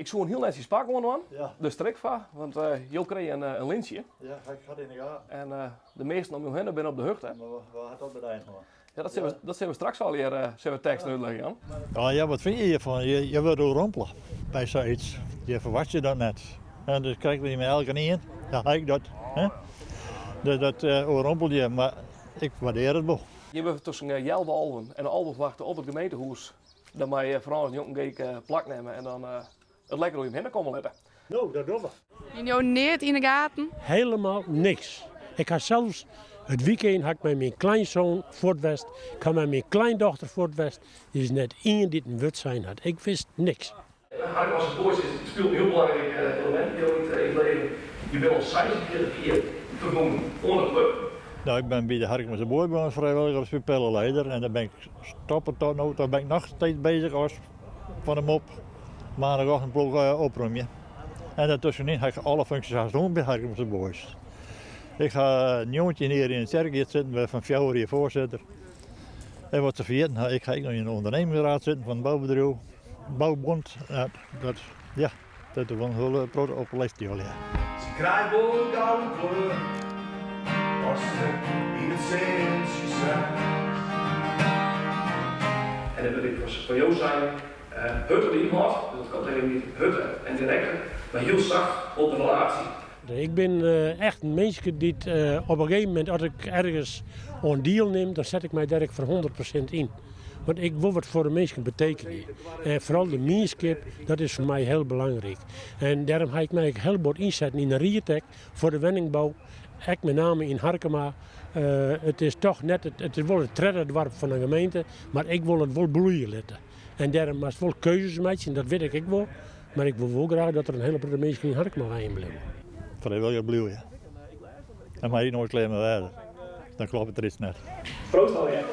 soe in hiel netsjes pak oandwaan, de strik foar, want jo krije in lintsje. Ja, ik ha it yn de gaten. En de measten om jo hinne binne op de hichte. Mar wa hat dat bedein hân? Ja, dat sille we, dat sille we straks allegear sille we tekst en útlis jaan. Ja, ja, wat fine je hjirfan? Je wurde oerrompele by sayts. Je ferwachtsje dat net. En dus krekt wie mei elkenien, ja, ha ik dat. Hè? Dus dat oerrompelt je, mar ik waardear it wol. Je binne tusken healwei alven en alve op it gemeentehûs. Dan mei Frâns njonken Geek plak nimme en dan it lekker oer jim hinne komme litte. No, dat dogge we. Hiene jo neat yn 'e gaten? Helemaal niks. Ik ha sels it wykein ha ik mei myn kleinsoan fuort west, ik ha mei myn kleindochter fuort west. Der is net ien dy't in wurd sein hat. Ik wist niks. Harkemase Boys spilet in hiel belangryk elemint yn jo it leven. Je binne al 46 jier ferbûn oan de klup. No, ik ben by de Harkemase Boys as frijwilliger as pupillenleider en dan ben ik stoppe tot no ta ben ik noch steeds bezig as fan de mop maandagochtend ploech opromje. En daartussenin ha ik alle funksjes hast dien by Harkemase Boys. Ik ha 19 jier yn de tsjerke sitten, wêrfan 4 jier foarsitter. En wat se ferjitten ha, ik ha ek noch yn de ûndernemingsraad sitten fan it boubedriuw, Bouwbond. Ja, dat, ja, dat is wol in hiele protte op de list ja. Se krijt wol in gouden kleur as se yn it sintsje seit. En dan wurd ik fan jo sein, hurd op de ynhâld, dus dat komt even niet hurder en direkter, mar hiel sacht op de relaasje. Ik bin echt in minske dy't op in gegeven momint, as ik ergens oan dielnim, dan set ik my dêr ek foar 100% yn. Want ik wol wat foar de minsken betekenje. En foaral de mienskip, dat is foar my hiel belangryk. En dêrom ha ik my ek hiel bot ynsetten yn de ried ek foar de wenningbou, ek met name yn Harkema. It is toch net, it is wol it tredde doarp fan de gemeente, mar ik wol it wol bloeie litte. En dêrom moatst wol keuzes meitsje, dat wit ik ek wol. Mar ik wol wol graach dat der in hiele protte minsken yn Harkema wenjen bliuwe. Frijwilliger bliuwe, ja. Dan mei ik noait klear mei wêze. Dan kloppet der iets net. Proost allegear.